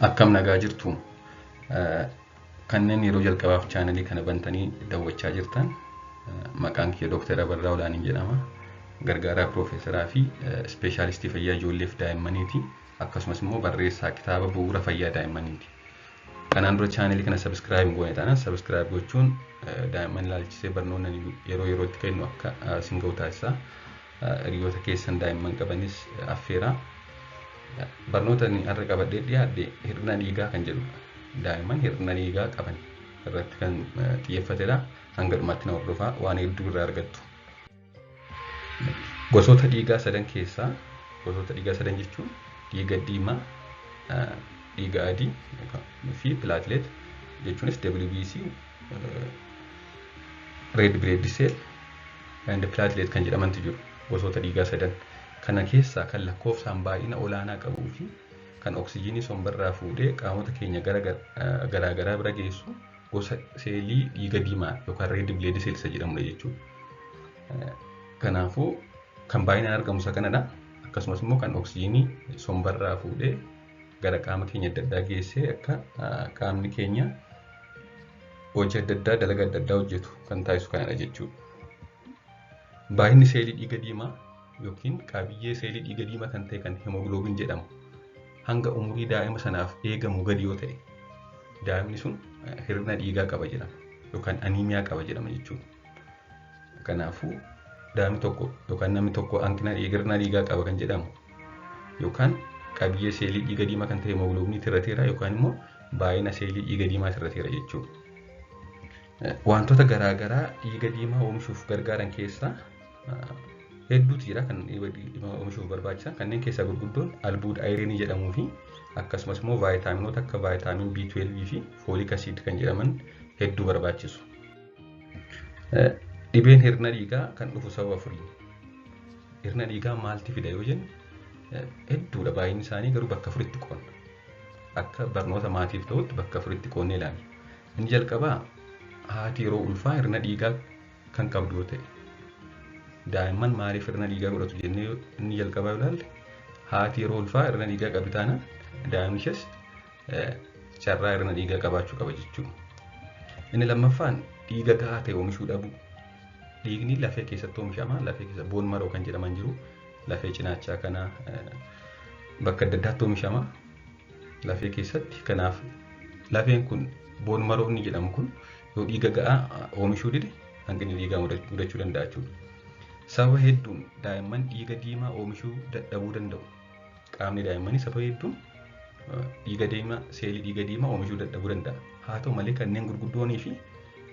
Akkam nagaa jirtu? Kanneen yeroo jalqabaaf chaanalii kana bantanii daawwachaa jirtan, maqaan kiyya Dooktar Abarraa Olaaniin jedhama. Gargaaraa Piroofeesaraa fi Ispeeshaalistii Fayyaa Ijoollee fi Daa'immaniiti. Akkasumas immoo barreessaa kitaaba Bu'uura Fayyaa Daa'immaniiti. Kanaan dura chaanalii kana subscribe hin goone taanaan subscribe gochuun daa'imman ilaalchisee barnoonni yeroo yerootti kennu akka isin ga'u taasisa. Hiriyoota keessan daa'imman qabanis affeeraa. Barnoota inni har'a qabadhee dhiyaadhe hir'ina dhiigaa kan jedhudha. Daa'imman hir'ina dhiigaa qaban irratti kan xiyyeeffatedha. Hanga dhumaatti na hordofaa, waan hedduu irraa argattu. Gosoota dhiigaa sadan keessaa, gosoota dhiigaa sadan jechuun dhiiga diimaa, dhiiga adii fi platelet jechuunis WBC, red blood cell and platelet kan jedhamantu jiru. Gosoota dhiigaa sadan kana keessaa kan lakkoofsaan baay'ina olaanaa qabuu fi kan oksijiinii sombarraa fuudhee qaamota keenya gara garaa garaa bira geessu gosa seelii dhiiga diimaa yookaan red blood cells isa jedhamudha jechuudha. Kanaafuu kan baay'inaan argamu isa kanadha. Akkasumas immoo kan oksijiinii sombarraa fuudhee gara qaama keenya adda addaa geessee akka qaamni keenya hojii adda addaa, dalagaa adda addaa hojjetu kan taasisu kanadha jechuudha. Baay'inni seelii dhiiga diimaa yookiin qabiyyee seelii dhiiga diimaa kan ta'e kan hemoglobin jedhamu hanga umurii daa'ima sanaaf eegamu gadi yoo ta'e, daa'imni sun hir'ina dhiigaa qaba jedhama yookaan aniimiyaa qaba jedhama jechuudha. Kanaafuu daa'imni tokko yookaan namni tokko hanqina hir'ina dhiigaa qaba kan jedhamu yookaan qabiyyee seelii dhiiga diimaa kan ta'e hemoglobinii hir'ateera yookaan immoo baay'ina seelii dhiiga diimaa hir'ateera jechuudha. Wantoota garaagaraa dhiiga diimaa oomishuuf gargaaran keessaa hedduutu jira kan dhiiga diimaa oomishuuf barbaachisan. Kanneen keessaa gurguddoon albuuda ironii jedhamuu fi akkasumas immoo vaayitaaminoota akka vitamin B12 fi folic acid kan jedhaman hedduu barbaachisu. Dhibeen hir'ina dhiigaa kan dhufu sababa afuriin. Hir'ina dhiigaa maalti fida yoo jenne, hedduudha baay'inni isaanii, garuu bakka afuritti qoonna. Akka barnoota maatiif ta'utti bakka afuritti qoonnee ilaalla. Inni jalqabaa, haati yeroo ulfaa hir'ina dhiigaa kan qabdu yoo ta'e, daa'imman maaliif hir'ina dhiigaa godhatu jennee inni jalqabaa yoo ilaalle, haati yeroo ulfaa hir'ina dhiigaa qabdi taanaan daa'imni ishees carraa hir'ina dhiigaa qabaachuu qaba jechuudha. Inni lammaffaan dhiiga gahaa ta'e oomishuu dhabuu. Dhiigni lafee keessatti oomishama. Lafee keessa bone marrow kan jedhaman jiru. Lafee cinaachaa kana bakka adda addaatti oomishama. Lafee keessatti. Kanaaf lafeen kun, bone marrow inni jedhamu kun, yoo dhiiga gahaa oomishuu dide hanqinni dhiigaa mudachuu danda'a jechuudha. Sababa hedduun daa'imman dhiiga diimaa oomishuu dadhabuu danda'u. Qaamni daa'immanii sababa hedduun dhiiga diimaa, seelii dhiiga diimaa oomishuu dadhabuu danda'a. Haa ta'u malee kanneen gurguddoonii fi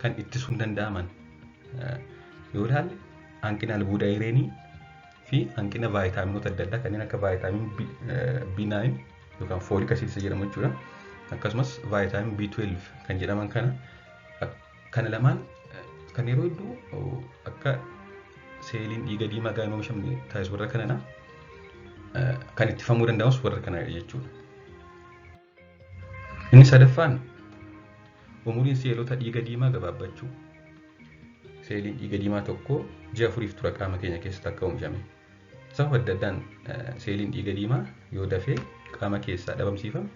kan ittisuun danda'aman yoo ilaalle, hanqina albuuda ironii fi hanqina vaayitaaminoota adda addaa kanneen akka vitamin B9 yookaan folic acid jedhamu jechuudha. Akkasumas vitamin B12 kan jedhaman kana lamaan kan yeroo hedduu akka seeliin dhiiga diimaa gahaan oomishamne taasisu warra kanadha. Kan ittifamuu danda'us warra kana jechuudha. Inni sadaffaan umuriin seelota dhiiga diimaa gabaabbachuu. Seeliin dhiiga diimaa tokko ji'a 4f tura qaama keenya keessatti akka oomishame. Sababa adda addaan seeliin dhiiga diimaa yoo dafee qaama keessaa dhabamsiifame,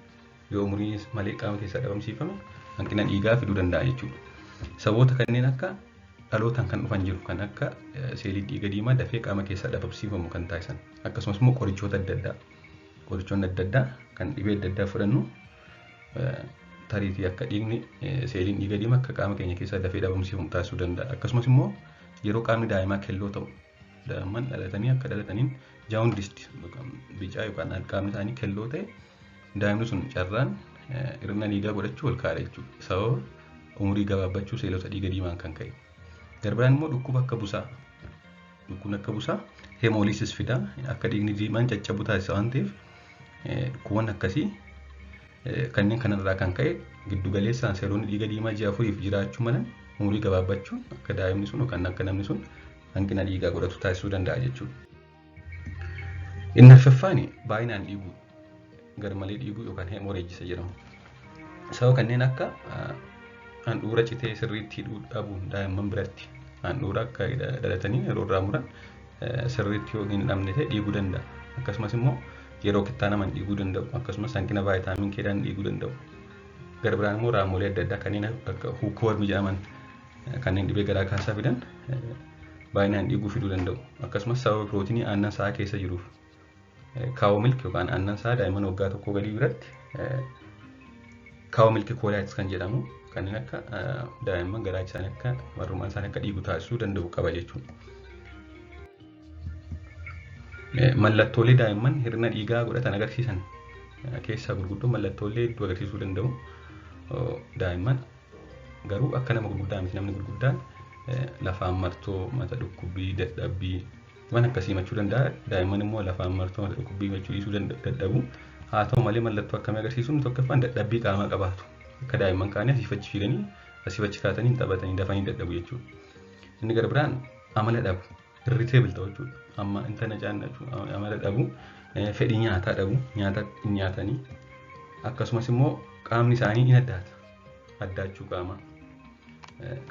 yoo umuriin malee qaama keessaa dhabamsiifame, hanqina dhiigaa fiduu danda'a jechuudha. Sababoota kanneen akka dhalootaan kan dhufan jiru, kan akka seeliin dhiiga diimaa dafee qaama keessaa dhabamsiifamu kan taasisan, akkasumas immoo qorichoota adda addaa. Qorichoonni adda addaa kan dhibee adda addaa fudhannu tariitii akka dhiigni, seeliin dhiiga diimaa akka qaama keenya keessaa dafee dhabamsiifamu taasisuu danda'a. Akkasumas immoo yeroo qaamni daa'imaa kelloo ta'u, daa'imman dhalatanii akka dhalataniin jaundiced, bicaa yookaan qaamni isaanii kelloo ta'e, daa'imni sun carraan hir'ina dhiigaa godhachuu ol kaa'adha jechuudha. Sababa umurii gabaabbachuu seelota dhiiga diimaan kan ka'e. Garbiraan immoo dhukkuba akka busaa. Dhukkubni akka busaa hemolysis fida. Akka dhiigni diimaan caccabu taasisa waan ta'eef, dhukkuboonni akkasii kanneen kanarraa kan ka'e giddu galeessaan seelonni dhiiga diimaa ji'a 4f jiraachuu malan umurii gabaabbachuun akka daa'imni sun yookaan akka namni sun hanqina dhiigaa godhatu taasisuu danda'a jechuudha. Inni arfaffaan baay'inaan dhiiguu, garmalee dhiiguu yookaan hemorrhage jedhamu. Sababa kanneen akka handhuura citee sirriitti hidhuu dhabuun, daa'imman biratti handhuura akka dhalatanii yeroo irraa muran sirriitti yoo hin hidhamne ta'e dhiiguu danda'a. Akkasumas immoo Yeroo kittaanaman dhiiguu danda'u. Akkasumas hanqina vaayitaamin Kdhaan dhiiguu danda'u. Gara biraan immoo raamolee adda addaa kanneen akka hookworm jedhaman kanneen dhibee garaa kaasaa fidan baay'inaan dhiiguu fiduu danda'u. Akkasumas sababa pirootinii aannan sa'aa keessa jiruuf cow milk yookaan aannan sa'aa daa'imman waggaa 1 gadii biratti cow milk colitis kan jedhamu kanneen akka daa'imman garaachi isaanii akka marrumaan isaanii akka dhiigu taasisuu danda'u qaba jechuudha. Mallattoolee daa'imman hir'ina dhiigaa godhatan agarsiisan keessaa gurguddoo mallattoolee hedduu agarsiisuu danda'u. Daa'imman garuu akka nama gurguddaa miti. Namni gurguddaan lafaan martoo, mata dhukkubbii, dadhabbii waan akkasii himachuu danda'a. Daa'imman immoo lafaan martoo, mata dhukkubbii himachuu dhiisuu dadhabu. Haa ta'u malee mallattoo akkamii agarsiisu? Inni tokkoffaan dadhabbii qaamaa qabaatu. Akka daa'imman kaanii asiif achi fiiganii asiif achi kaatanii hin taphatanii dafanii dadhabu jechuudha. Inni gara biraan amala dhabu. Irritable ta'u jechuudha. Amma intana caannachuu, amala dhabu, fedhii nyaataa dhabu, nyaata hin nyaatanii, akkasumas immoo qaamni isaanii in addaata. Addaachuu qaamaa.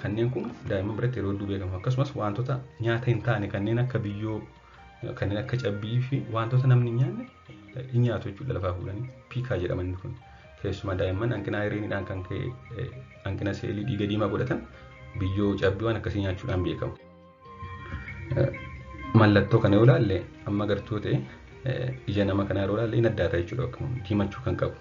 Kanneen kun daa'imman biratti yeroo hedduu beekamu. Akkasumas wantoota nyaata hin taane kanneen akka biyyoo, kanneen akka cabbii fi wantoota namni hin nyaanne hin nyaatu jechuudha lafaa fuudhanii. Pica jedhaman kun. Keessumaa daa'imman hanqina ayireniidhaan kan ka'e hanqina seelii dhiiga diimaa godhatan biyyoo, cabbii waan akkasii nyaachuudhaan beekamu. Mallattoo kana yoo ilaalle, amma gartuu ta'e ija nama kanaa yeroo ilaalle hin addaata jechuudha, akkuma diimachuu kan qabu.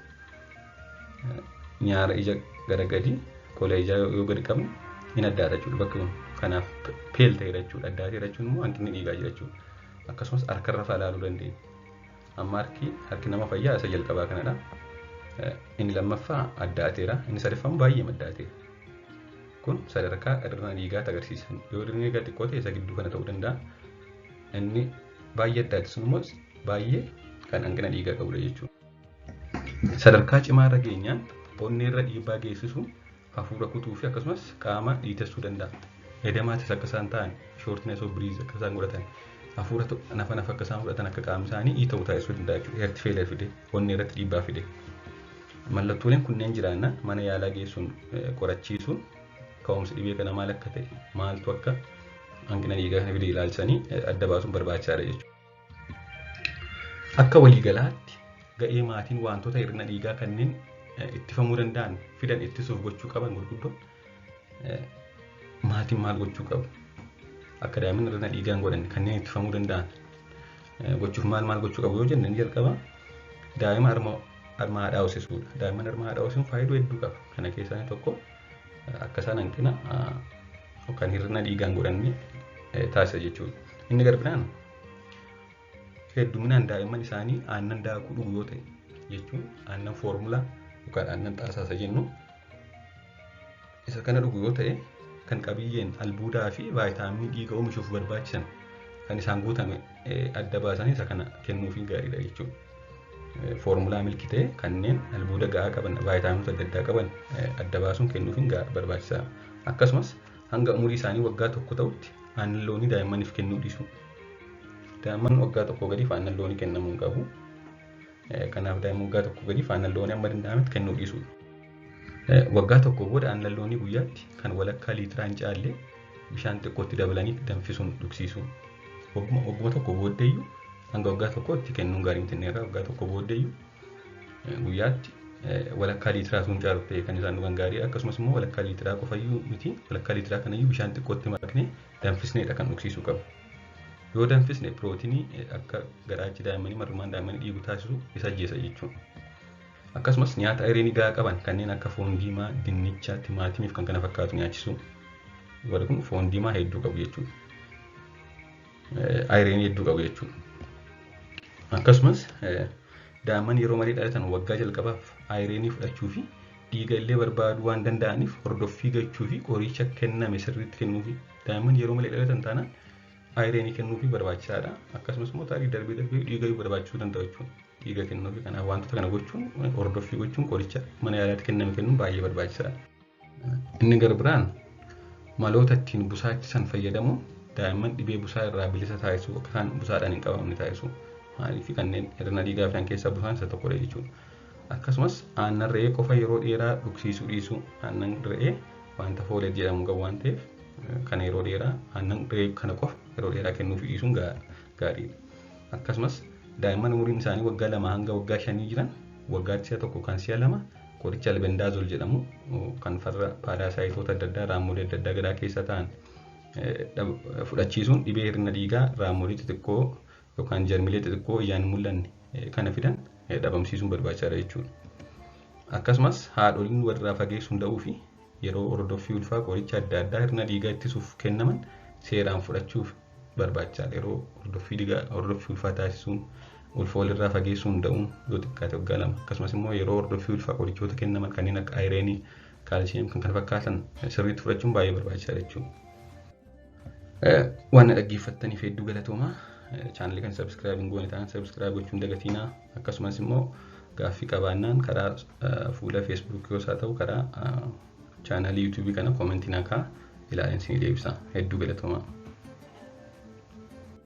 Nyaara ija gara gadi, qola ijaa yoo gadi qabne hin addaata jechuudha bakki kun. Kanaaf pale ta'eera jechuudha. Addaateera jechuun immoo hanqinni dhiigaa jira jechuudha. Akkasumas harkarra fa'aa ilaaluu dandeenya. Amma harki nama fayyaa isa jalqabaa kanadha. Inni lammaffaa addaateera. Inni sadaffaan baay'ee addaateera. Kun sadarkaa hir'ina dhiigaatti agarsiisa. Yoo hir'inni dhiigaa xiqqoo ta'e isa gidduu kana ta'uu danda'a. Inni baay'ee addaate sun immoo baay'ee kan hanqina dhiigaa qabudha jechuudha. Sadarkaa cimaa irra geenyaan onnee irra dhiibbaa geessisu, hafuura kutuu fi akkasumas qaama dhiitessuu danda'a. Edemaatis akka isaan ta'an, shortness of breath akka isaan godhatan, hafuura nafa nafa akka isaan fudhatan, akka qaamni isaanii dhiita'u taasisuu danda'a jechuudha. Heart failure fide, onnee irratti dhiibbaa fide. Mallattooleen kunneen jiraannaan mana yaalaa geessuun qorachiisuun ka'umsi dhibee kana maal akka ta'e, maaltu akka hanqina dhiigaa kana fide ilaalchisanii adda baasuun barbaachisaadha jechuudha. Akka waliigalaatti ga'ee maatiin wantoota hir'ina dhiigaa kanneen ittifamuu danda'an fidan ittisuuf gochuu qaban gurguddoon, maatiin maal gochuu qabu? Akka daa'imman hir'ina dhiigaa hin godhanne kanneen ittifamuu danda'an gochuuf maal maal gochuu qabu yoo jenne, inni jalqaba daa'ima harma haadhaa hoosisuudha. Daa'imman harma haadhaa hoosisuun faayidaa hedduu qaba. Kana keessaa inni tokko akka isaan hanqina yookaan hir'ina dhiigaa hin godhanne taasisa jechuudha. Inni gara biraan hedduminaan daa'imman isaanii aannan daakuu dhugu yoo ta'e, jechuun aannan foormulaa yookaan aannan xaasaa isa jennu isa kana dhugu yoo ta'e, kan qabiyyeen albuudaa fi vaayitaaminii dhiiga oomishuuf barbaachisan kan isaan guutame adda baasanii isa kana kennuufiin gaariidha jechuudha. Formula milk ta'e kanneen albuuda gahaa qaban, vaayitaaminoota adda addaa qaban adda baasuun kennuufiin barbaachisaadha. Akkasumas hanga umurii isaanii waggaa 1 ta'utti aannan loonii daa'immaniif kennuu dhiisuu. Daa'imman waggaa 1 gadiif aannan loonii kennamuu hin qabu. Kanaaf daa'imman waggaa 1 gadiif aannan loonii amma danda'ametti kennuu dhiisuu. Waggaa 1 booda aannan loonii guyyaatti kan walakkaa liitiraa hin caalle bishaan xiqqootti dabalanii danfisuun dhugsiisuu. Wagguma 1 booddeeyyuu, hanga waggaa 1tti kennuun gaarii miti irraa, waggaa 1 booddeeyyuu guyyaatti walakkaa liitiraa sun caalu ta'e kan isaan dhugan gaarii. Akkasumas immoo walakkaa liitiraa qofayyuu miti, walakkaa liitiraa kanayyuu bishaan xiqqootti maknee danfisneedha kan dhugsiisuu qabu. Yoo danfisne pirootinii akka garaachi daa'immanii, marrumaan daa'immanii dhiigu taasisu isa ajjeesa jechuudha. Akkasumas nyaata ironii gahaa qaban kanneen akka foon diimaa, dinnicha, timaatimii fi kan kana fakkaatu nyaachisuu. Warri kun foon diimaa hedduu qabu jechuudha. Ironii hedduu qabu jechuudha. Akkasumas daa'imman yeroo malee dhalatan waggaa jalqabaaf ironii fudhachuu fi dhiiga illee barbaaduu waan danda'aniif hordoffii gochuu fi qoricha kenname sirriitti kennuufi. Daa'imman yeroo malee dhalatan taanaan ironii kennuufi barbaachisaadha. Akkasumas immoo tarii darbee darbee dhiiga barbaachisuu danda'a jechuudha. Dhiiga kennuufi. Kanaaf wantoota kana gochuun, hordoffii gochuun, qoricha mana yaalaatti kenname kennuun baay'ee barbaachisaadha. Inni gara biraan maloota ittiin busaa ittisan fayyadamuun daa'imman dhibee busaa irraa bilisa taasisuu, akka isaan busaadhaan hin qabamne taasisuu. Maaliif? Kanneen hir'ina dhiigaa fidan keessaa busaan isa tokkodha jechuudha. Akkasumas aannan re'ee qofa yeroo dheeraa dhugsiisuu dhiisuu. Aannan re'ee wanta folate jedhamu qabu waan ta'eef kana yeroo dheeraa, aannan re'ee kana qofa yeroo dheeraa kennuuf dhiisuun gaariidha. Akkasumas Daa'imman umuriin isaanii waggaa 2 hanga waggaa 5 jiran waggaatti si'a 1 kan si'a 2 qoricha albendaazol jedhamu kan farra paaraasaayitoota adda addaa raammolee adda addaa garaa keessa ta'an fudhachiisuun dhibee hir'ina dhiigaa raammolee xixiqqoo yookaan jarmilee xixiqqoo ijaan hin mul'anne kana fidan dhabamsiisuun barbaachisaadha jechuudha. Akkasumas haadholiin walirraa fageessuun da'uu fi yeroo hordoffii ulfaa qoricha adda addaa hir'ina dhiigaa ittisuuf kennaman seeraan fudhachuuf barbaachisaadha. Yeroo hordoffii ulfaa taasisuun ulfa walirraa fageessuun da'uun yoo xiqqaate waggaa 2 akkasumas immoo yeroo hordoffii ulfaa qorichoota kennaman kanneen akka ayireenii, kaalsiyem kan kana fakkaatan sirriitti fudhachuun baay'ee barbaachisaadha jechuudha. Waan na dhaggeeffattaniif hedduu galatoomaa. Chaanalii kan sabiskiraayib hin goone ta'an sabiskiraayib gochuun dagatiinaa. Akkasumas immoo gaaffii qabaannaan karaa fuula feesbuukii yoos haa ta'u karaa chaanalii yuutuubii kana koomentii naa kaa'aa ilaaleen isinii deebisa. Hedduu galatoomaa.